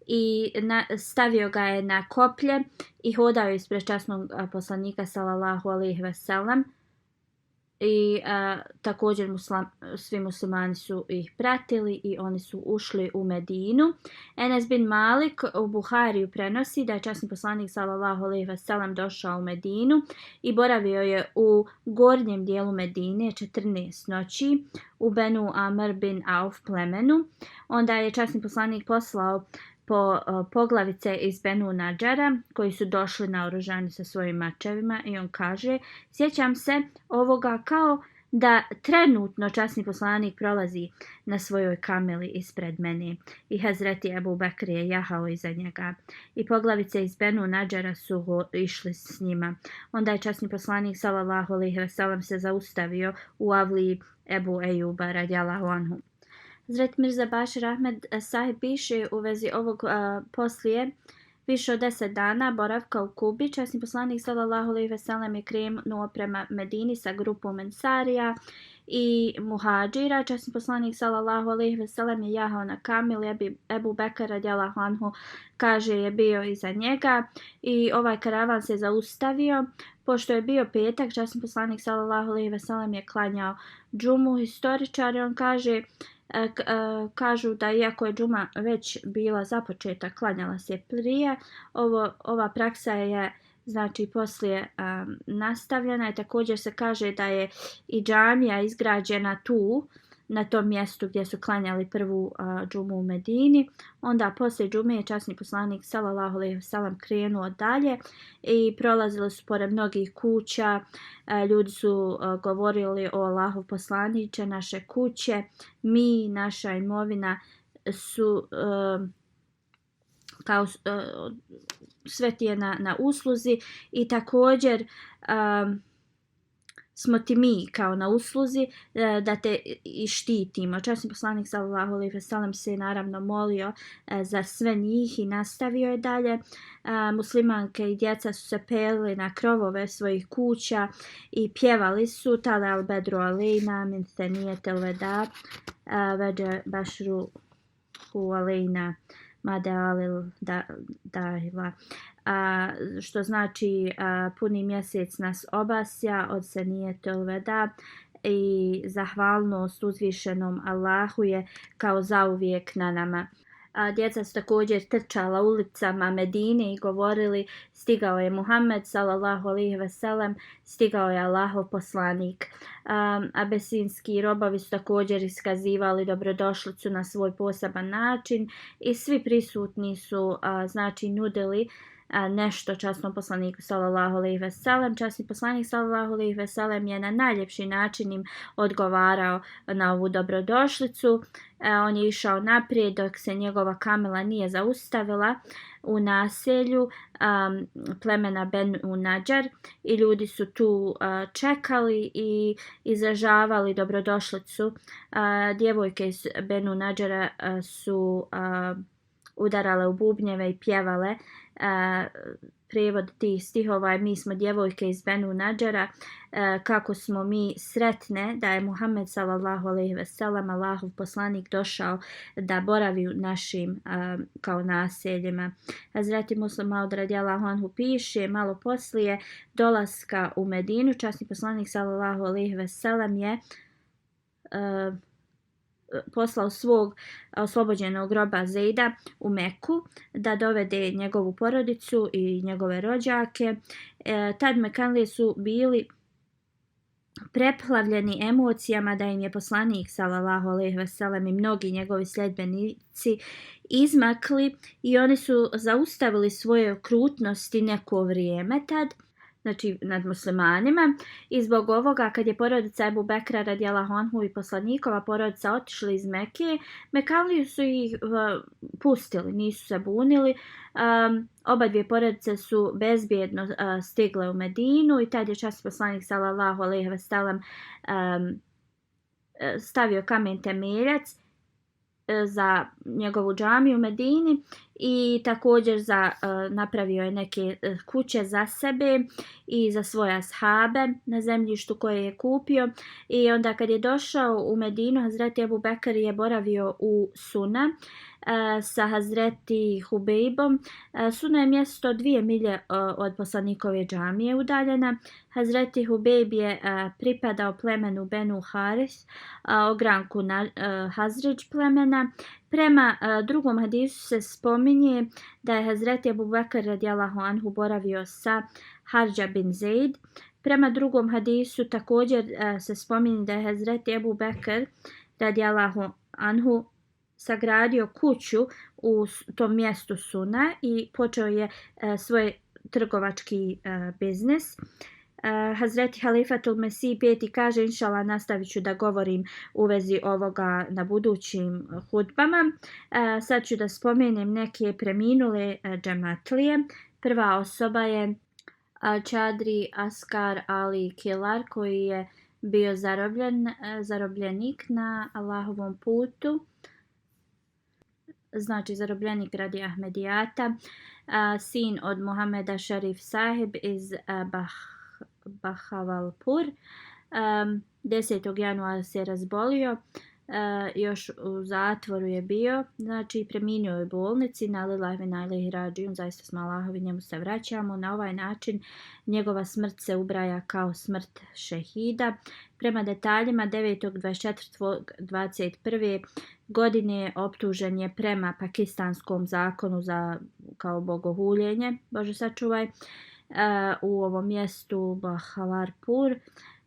i stavio ga je na koplje i hodao ispred časnog poslanika sallallahu alejhi ve sellem. i također svi muslimani su ih pratili i oni su ušli u Medinu. Enes bin Malik u Buhariju prenosi da je časni poslanik sallallahu alejhi ve sellem došao u Medinu i boravio je u gornjem dijelu Medine 14 noći u Benu Amr bin Auf plemenu. Onda je časni poslanik poslao poglavice iz Benu Nadžara koji su došli naoružani sa svojim mačevima i on kaže: sjećam se ovoga kao da trenutno časni poslanik prolazi na svojoj kameli ispred mene i Hazreti Ebu Bekr je jahao iza njega i poglavice iz Benu Nadžara su išli s njima. Onda je časni poslanik sallallahu alejhi ve sellem se zaustavio u avliji Ebu Ejuba radijallahu anhu. Hazret Mirza Bashir Ahmed Sahib piše u vezi ovog poslije više od 10 dana boravka u Kubi. Časni poslanik sallallahu alejhi ve sellem je krenuo prema Medini sa grupom Ensarija i Muhadžira. Časni poslanik sallallahu alejhi ve sellem je jahao na kamili. Ebu Bekr radijallahu anhu kaže je bio iza njega i ovaj karavan se zaustavio. Pošto je bio petak, časni poslanik sallallahu alejhi ve sellem je klanjao džumu. Historičari on kažu da iako je džuma već bila započeta, klanjala se prije. Ova praksa je znači poslije nastavljena i također se kaže da je i džamija izgrađena tu na tom mjestu gdje su klanjali prvu džumu u Medini. Onda poslije džume je časni poslanik sallallahu alejhi ve sellem krenuo dalje i prolazili su pored mnogih kuća. Ljudi su govorili o Allahov poslaniče, naše kuće, mi, naša imovina su kao sve ti je na usluzi i također smo ti mi kao na usluzi da te i štitimo. Časni poslanik sallallahu alejhi ve sellem se naravno molio za sve njih i nastavio je dalje. Muslimanke i djeca su se pelili na krovove svojih kuća i pjevali su Tale al bedru alejna min thaniyatil veda vede bashru hu alejna Madalil dahila, što znači puni mjesec nas obasja od senijetul veda i zahvalnost uzvišenom Allahu je kao zauvijek na nama. Djeca su također trčala ulicama Medine i govorili: stigao je Muhammed sallallahu alejhi ve sellem, stigao je Allahov poslanik. Abesinski robovi su također iskazivali dobrodošlicu na svoj poseban način i svi prisutni su znači nudili nešto časnom poslaniku sallallahu alejhi ve sellem. Časni poslanik sallallahu alejhi ve sellem je na najljepši način im odgovarao na ovu dobrodošlicu. On je išao naprijed dok se njegova kamela nije zaustavila u naselju plemena Benu Nadžar i ljudi su tu čekali i izražavali dobrodošlicu. Djevojke iz Benu Nadžara su udarale u bubnjeve i pjevale. Prijevod tih stihova je: mi smo djevojke iz Benu Nadžara, kako smo mi sretne da je Muhammed sallallahu alejhi ve sellem, Allahov poslanik, došao da boravi u našim kao naseljima. Hazreti Muslim Maud radijallahu anhu piše: malo poslije dolaska u Medinu, časni poslanik sallallahu alejhi ve sellem je poslao svog oslobođenog roba Zejda u Meku da dovede njegovu porodicu i njegove rođake. Tad Mekanlije su bili preplavljeni emocijama da im je poslanik sallallahu alejhi ve sellem i mnogi njegovi sljedbenici izmakli i oni su zaustavili svoje okrutnosti neko vrijeme tad, znači nad muslimanima, i zbog ovoga kad je porodica Ebu Bekra radijallahu anhu i poslanikova porodica otišli iz Mekije, Mekanliju su ih pustili, nisu se bunili. Oba dvije porodice su bezbjedno stigle u Medinu i tad je časni poslanik sallallahu alejhi ve sellem stavio kamen temeljac za njegovu džamiju u Medini i također napravio je neke kuće za sebe i za svoje ashabe na zemljištu koje je kupio. I onda kad je došao u Medinu, Hazreti Ebu Bekr je boravio u Suna sa Hazreti Hubejbom. Suna je mjesto 2 milje od poslanikove džamije udaljena. Hazreti Hubejb je pripadao plemenu Benu Haris, ogranku Hazredž plemena. Prema drugom hadisu se spominje da je Hazreti Abu Bakr radijallahu anhu boravio sa Harđa bin Zaid. Prema drugom hadisu također se spominje da je Hazreti Abu Bakr radijallahu anhu sagradio kuću u tom mjestu Suna i počeo je svoj trgovački biznis. Hazreti Halifatul Mesih peti kaže, inšala nastavit ću da govorim u vezi ovoga na budućim hudbama. Sad ću da spomenem neke preminule džematlije. Prva osoba je Čadri Askar Ali Kilar, koji je bio zarobljenik na Allahovom putu, znači zarobljenik radi Ahmedijata, sin od Muhameda Šarif Sahib iz Bahavalpur. 10. januara se razbolio, još u zatvoru je bio, znači preminuo je u bolnici, na lillahi wa inna ilaihi rađiun, zaista smo Allahovi, njemu se vraćamo. Na ovaj način njegova smrt se ubraja kao smrt šehida. Prema detaljima 9.24.21. godine optužen je prema pakistanskom zakonu kao bogohuljenje, Bože sačuvaj, u ovom mjestu Bahavalpur.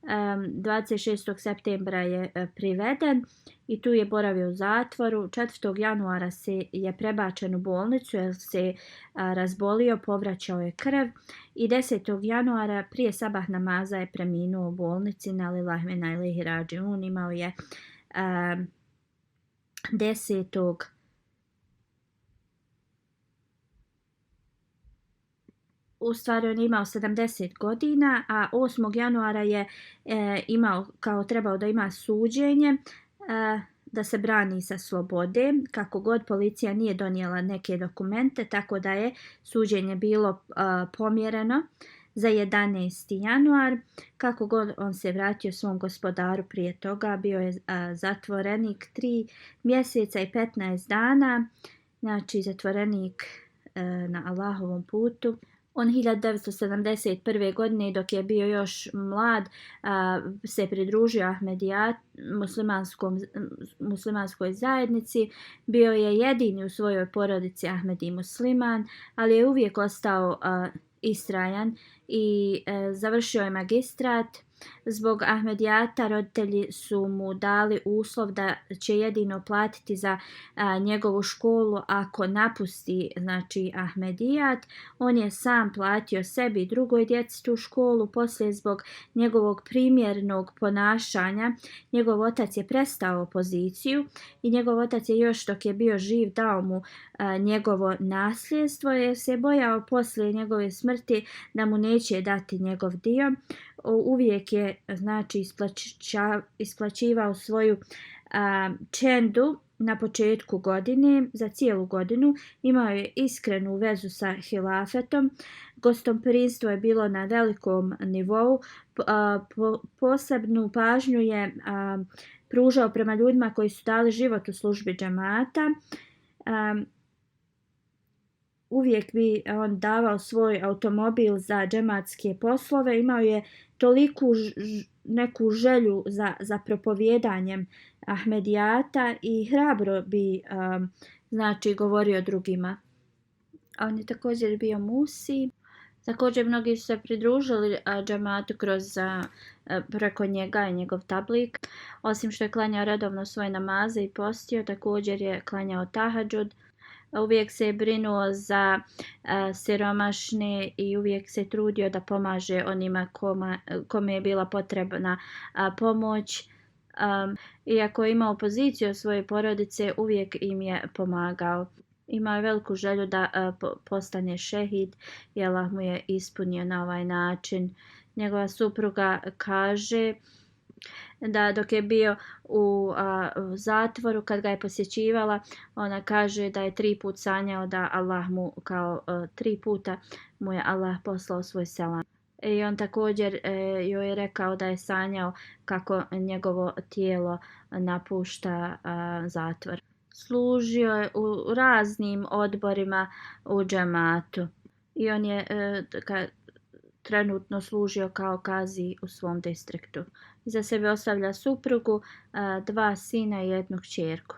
26. septembra je priveden i tu je boravio u zatvoru. 4. januara je prebačen u bolnicu jer se razbolio, povraćao je krv i 10. januara prije sabah namaza je preminuo u bolnici, na lillahi wa inna ilaihi rađiun. Imao je 10. U stvari on je imao 70 godina, a 8. januara je trebao da ima suđenje, da se brani sa slobode. Kako god, policija nije donijela neke dokumente, tako da je suđenje bilo pomjereno za 11. januar. Kako god, on se vratio svom gospodaru prije toga, bio je zatvorenik 3 mjeseca i 15 dana, znači zatvorenik na Allahovom putu. On 1971. godine, dok je bio još mlad, se pridružio Ahmedijat, muslimanskoj zajednici. Bio je jedini u svojoj porodici Ahmedi musliman, ali je uvijek ostao istrajan i završio je magistrat. Zbog Ahmedijata roditelji su mu dali uslov da će jedino platiti za njegovu školu ako napusti, znači, Ahmedijat. On je sam platio sebi i drugoj djeci tu školu. Poslije, zbog njegovog primjernog ponašanja, njegov otac je prestao opoziciju i njegov otac je još dok je bio živ dao mu njegovo nasljedstvo jer se bojao poslije njegove smrti da mu neće dati njegov dio. Uvijek je, znači, isplaćivao svoju čendu na početku godine, za cijelu godinu. Imao je iskrenu vezu sa hilafetom. Gostoprimstvo je bilo na velikom nivou. Posebnu pažnju je pružao prema ljudima koji su dali život u službi džemata. Uvijek bi on davao svoj automobil za džematske poslove. Imao je toliku neku želju za propovijedanjem Ahmedijata i hrabro bi znači govorio drugima. On je također bio musi. Također mnogi su se pridružili džematu preko njega i njegov tablik. Osim što je klanjao redovno svoje namaze i postio, također je klanjao tahadžud. Uvijek se je brinuo za siromašne i uvijek se trudio da pomaže onima kome je bila potrebna pomoć. Iako je imao poziciju od svoje porodice, uvijek im je pomagao. Imao je veliku želju da postane šehid i Allah mu je ispunio na ovaj način. Njegova supruga kaže da dok je bio u zatvoru, kad ga je posjećivala, ona kaže da je 3 puta sanjao da Allah mu, kao 3 puta mu je Allah poslao svoj selam. I on također joj je rekao da je sanjao kako njegovo tijelo napušta zatvor. služio je u raznim odborima u džematu i on je trenutno služio kao kazi u svom distriktu. Iza sebe ostavlja suprugu, 2 sina i 1 kćerku.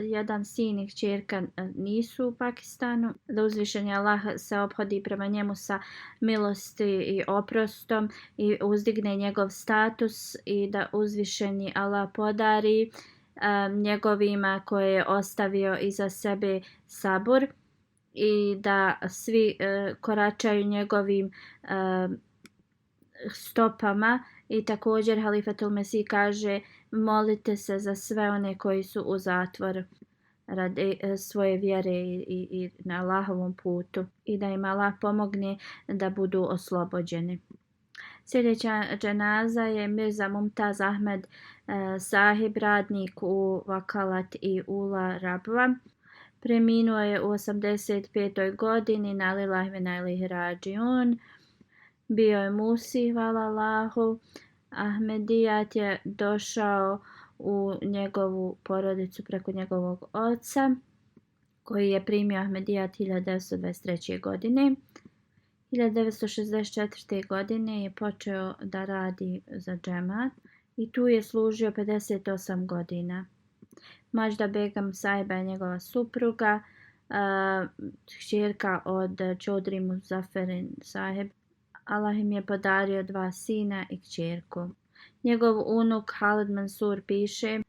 Jedan sin i kćerka nisu u Pakistanu. Da uzvišeni Allah se ophodi prema njemu sa milosti i oprostom i uzdigne njegov status i da uzvišeni Allah podari njegovima koje je ostavio iza sebe sabur i da svi koračaju njegovim stopama. I također Halifatul Mesih kaže: molite se za sve one koji su u zatvoru radi svoje vjere i na Allahovom putu i da im Allah pomogne da budu oslobođeni. Sljedeća dženaza je Mirza Mumtaz Ahmed Sahib, radnik u Vakalat i Ula Rabva. Preminuo je u 85. godini, na lillahi ve inna ilaihi rađiun. Bio je Musi, hvala Allahu. Ahmedijat je došao u njegovu porodicu preko njegovog oca, koji je primio Ahmedijat 1923. godine. 1964. godine je počeo da radi za džemat i tu je služio 58 godina. Mažda Begam Sahiba je njegova supruga, kćerka od Chaudhry Muzaffer Sahib. Allah im je podario 2 sina i kćerku. Njegov unuk Halid Mansur piše: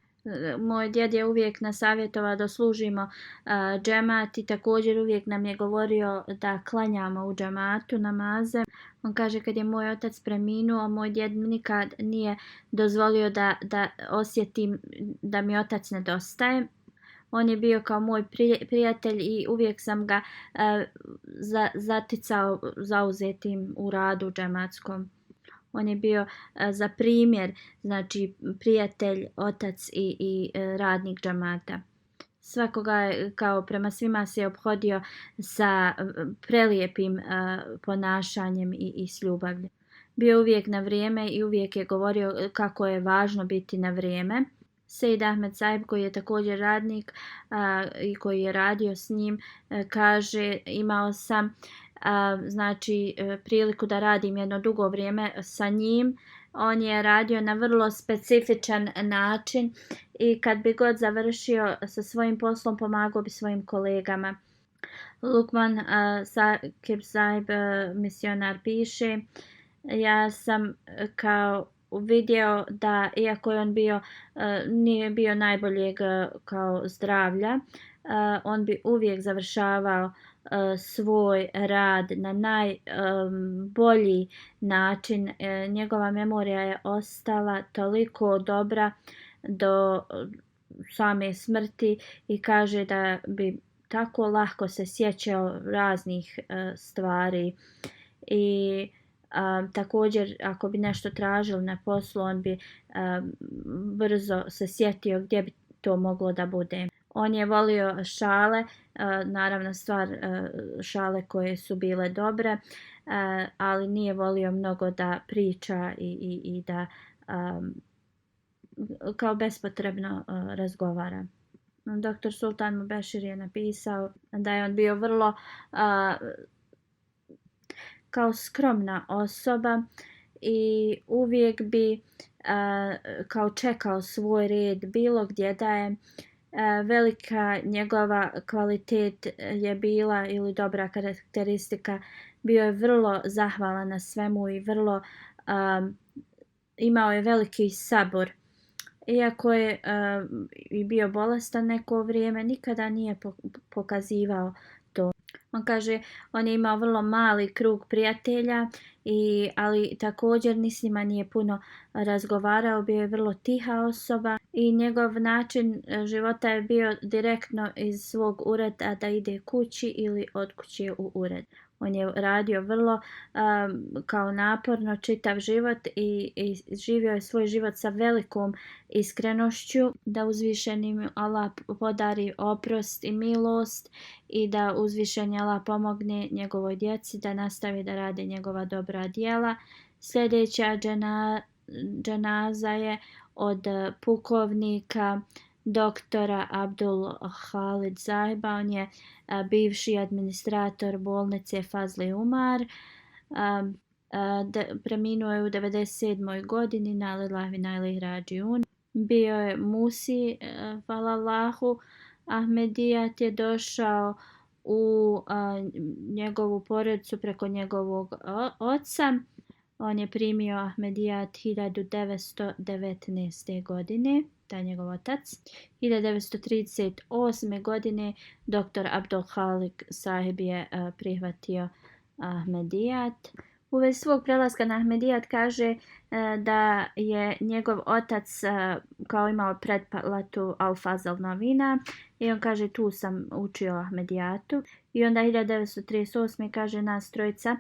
moj djed je uvijek nas savjetovao da služimo džemat i također uvijek nam je govorio da klanjamo u džematu namaze. On kaže: kad je moj otac preminuo, moj djed nikad nije dozvolio da osjetim da mi otac nedostaje. On je bio kao moj prijatelj i uvijek sam ga zaticao zauzetim u radu džematskom. On je bio za primjer, znači prijatelj, otac i radnik džemata. Svakoga je, kao prema svima se je ophodio sa prelijepim ponašanjem i s ljubavlju. Bio uvijek na vrijeme i uvijek je govorio kako je važno biti na vrijeme. Sejd Ahmed Sahib, koji je također radnik i koji je radio s njim, kaže: imao sam priliku da radim jedno dugo vrijeme sa njim. On je radio na vrlo specifičan način i kad bi god završio sa svojim poslom, pomagao bi svojim kolegama. Lukman Saqib Sahib, misionar, piše: ja sam kao vidio da iako je on nije bio najboljeg kao zdravlja, on bi uvijek završavao svoj rad na najbolji način. Njegova memorija je ostala toliko dobra do same smrti i kaže da bi tako lako se sjećao raznih stvari i također ako bi nešto tražili na poslu, on bi brzo se sjetio gdje bi to moglo da bude. On je volio šale, naravno šale koje su bile dobre, ali nije volio mnogo da priča i da kao bespotrebno razgovara. Dr. Sultan Mubešir je napisao da je on bio vrlo kao skromna osoba i uvijek bi kao čekao svoj red bilo gdje da je. Velika njegova kvalitet je bila, ili dobra karakteristika, bio je vrlo zahvalan na svemu i vrlo imao je veliki sabor. Iako je i bio bolestan neko vrijeme, nikada nije pokazivao to. On kaže, on je imao vrlo mali krug prijatelja, ali također ni s njima nije puno razgovarao, bio je vrlo tiha osoba i njegov način života je bio direktno iz svog ureda da ide kući ili od kuće u ured. On je radio vrlo kao naporno čitav život i živio je svoj život sa velikom iskrenošću, da uzvišeni Allah podari oprost i milost i da uzvišeni Allah pomogne njegovoj djeci da nastavi da rade njegova dobra djela. Sljedeća dženaza je od pukovnika doktora Abdul Khalid Sahiba. On je bivši administrator bolnice Fazli Umar. Preminuo je u 97. godini, na lillahi wa inna ilaihi rađiun. Bio je Musi Falallahu. Ahmedijat je došao u njegovu porodicu preko njegovog oca. On je primio Ahmedijat 1919. godine, taj njegov otac. 1938. godine dr. Abdul Khalik Sahib je prihvatio Ahmedijat. U vezi svog prelaska na Ahmedijat kaže da je njegov otac kao imao pretplatu Al Fazal novina i on kaže tu sam učio Ahmedijatu. I onda 1938. kaže nas trojica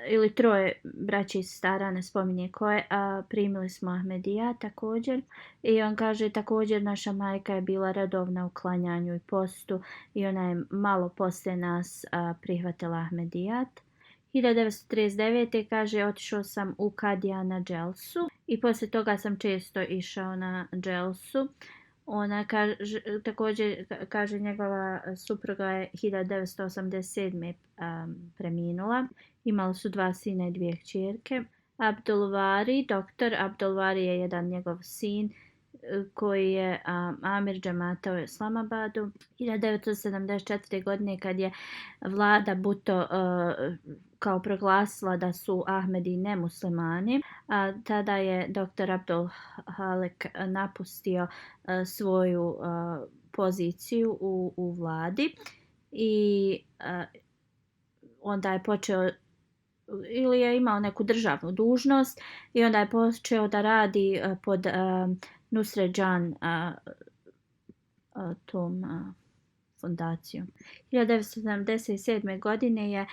ili troje braće i sestara, ne spominje koje, primili smo Ahmedijat također. I on kaže također naša majka je bila redovna u klanjanju i postu i ona je malo poslije nas prihvatila Ahmedijat. 1939. kaže otišao sam u Kadija na dželsu i poslije toga sam često išao na dželsu. Ona također kaže njegova supruga je 1987. Preminula. Imali su 2 sina i 2 kćerke. Abdulvari, doktor Abdulvari je jedan njegov sin koji je amir džemata u Islamabadu. 1974. godine kad je vlada Bhutto kao proglasila da su Ahmedi nemuslimani, tada je dr. Abdul Halik napustio svoju poziciju u vladi i onda je počeo ili je imao neku državnu dužnost i onda je počeo da radi pod Nusret Jan tom fondacijom. 1977. godine je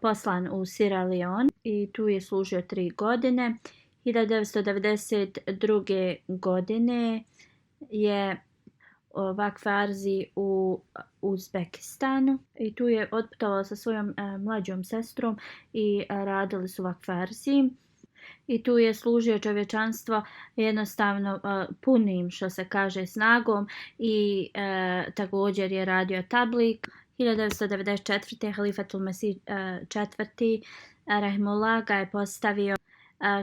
poslan u Sierra Leone i tu je služio 3 godine. 1992. godine je Vakf Arzi u Uzbekistanu i tu je otputovao sa svojom mlađom sestrom i radili su Vakf Arzi. I tu je služio čovječanstvo jednostavno punim, što se kaže, snagom i također je radio tablik. 1994. Halifatul Mesih IV. Rahimullah ga je postavio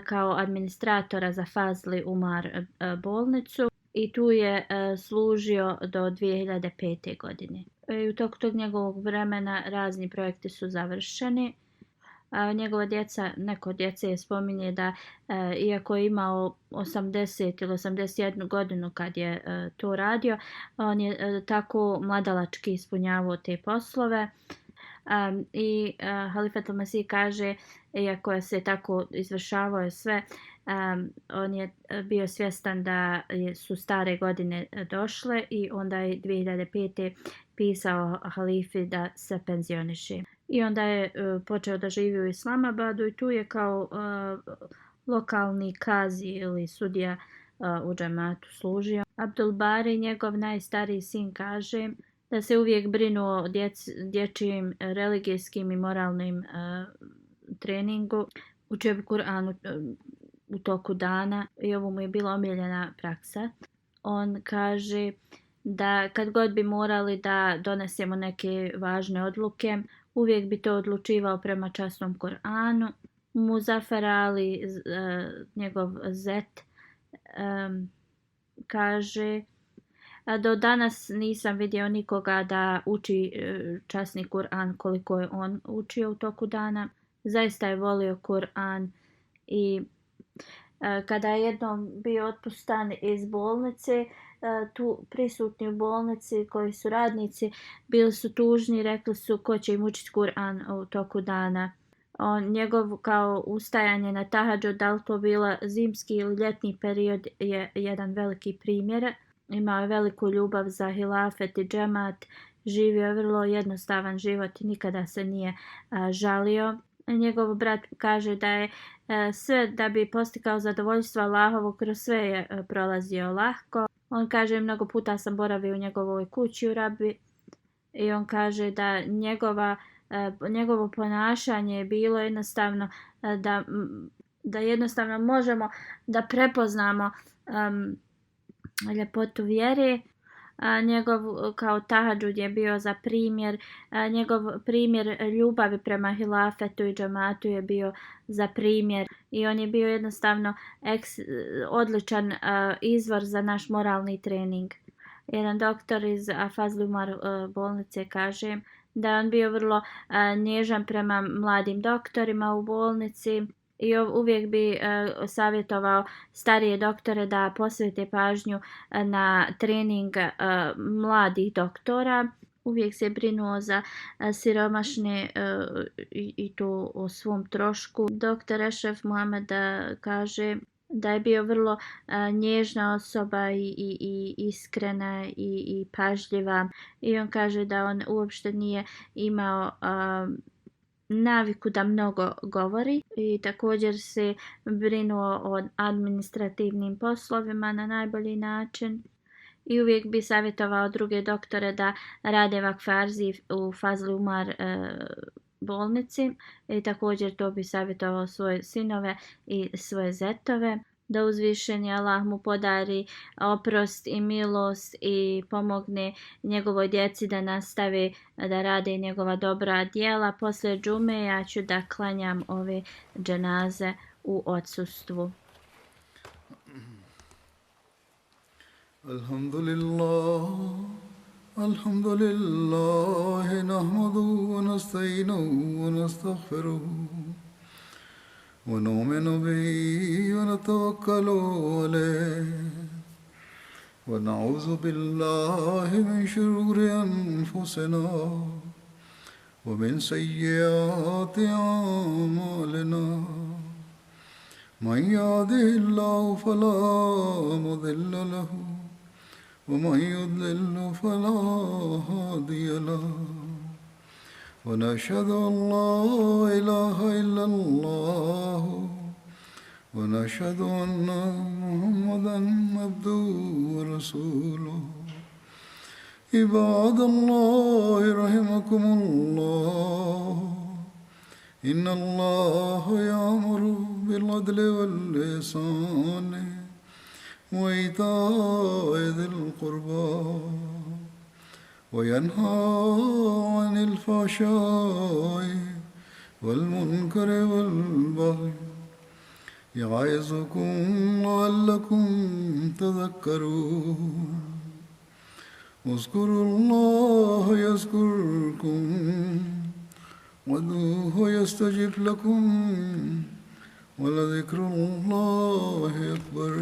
kao administratora za Fazli Umar bolnicu i tu je služio do 2005. godine. I u toku tog njegovog vremena razni projekti su završeni. Njegova djeca, neko djece je spominje da iako je imao 80 ili 81 godinu kad je to radio, on je tako mladalački ispunjavao te poslove. I Halifatul Mesih kaže, iako je se tako izvršavao sve, on je bio svjestan da su stare godine došle i onda je 2005. pisao halifi da se penzioniše. I onda je počeo da živi u Islamabadu i tu je kao lokalni kazi ili sudija u džematu služio. Abdul Bari, njegov najstariji sin, kaže da se uvijek brinuo o dječjim religijskim i moralnim treningu. Učio bi Kur'an u toku dana i ovo mu je bila omiljena praksa. On kaže da kad god bi morali da donesemo neke važne odluke, uvijek bi to odlučivao prema časnom Kur'anu. Muzaffar Ali, njegov zet, kaže do danas nisam vidio nikoga da uči časni Kur'an koliko je on učio u toku dana. Zaista je volio Kur'an i kada je jednom bio otpustan iz bolnice, tu prisutni u bolnici koji su radnici bili su tužni, rekli su ko će im učiti Kur'an u toku dana. Njegov kao ustajanje na tahadžud, da li to bila zimski ili ljetni period, je jedan veliki primjer. Imao je veliku ljubav za hilafet i džemat, živio je vrlo jednostavan život i nikada se nije žalio. Njegov brat kaže da je sve da bi postigao zadovoljstvo Allahovo, kroz sve je prolazio lahko. On kaže mnogo puta sam boravio u njegovoj kući u Rabi i on kaže da njegovo ponašanje je bilo jednostavno da jednostavno možemo da prepoznamo ljepotu vjere. Njegov kao tahadžud je bio za primjer, njegov primjer ljubavi prema hilafetu i džematu je bio za primjer i on je bio jednostavno odličan izvor za naš moralni trening. Jedan doktor iz Fazl Umar bolnice kaže da je on bio vrlo nježan prema mladim doktorima u bolnici i uvijek bi savjetovao starije doktore da posvete pažnju na trening mladih doktora. Uvijek se brinuo za siromašne i to o svom trošku. Dr. Ešref Muhamed kaže da je bio vrlo nježna osoba i iskrena i pažljiva i on kaže da on uopšte nije imao naviku da mnogo govori i također se brinuo o administrativnim poslovima na najbolji način i uvijek bi savjetovao druge doktore da rade vakfarzi u Fazl Umar bolnici i također to bi savjetovao svoje sinove i svoje zetove, da uzvišeni Allah mu podari oprost i milost i pomogne njegovoj djeci da nastave da rade njegova dobra djela. Poslije džume ja ću da klanjam ove dženaze u odsustvu. Alhamdulillah, nahmaduhu wa nasta'inuhu wa nastaghfiruhu. ونؤمن به ونتوكل عليه ونعوذ بالله من شرور أنفسنا ومن سيئات أعمالنا من يهده الله فلا مضل له ومن يضلل فلا هادي له ونشهد أن لا إله إلا الله ونشهد أن محمدا عبده ورسوله عباد الله رحمكم الله إن الله يأمر بالعدل والإحسان وإيتاء ذي القربى وينهى عن الفحشاء والمنكر والبغي يعظكم لعلكم تذكرون اذكروا الله يذكركم وادعوه يستجب لكم ولذكر الله أكبر.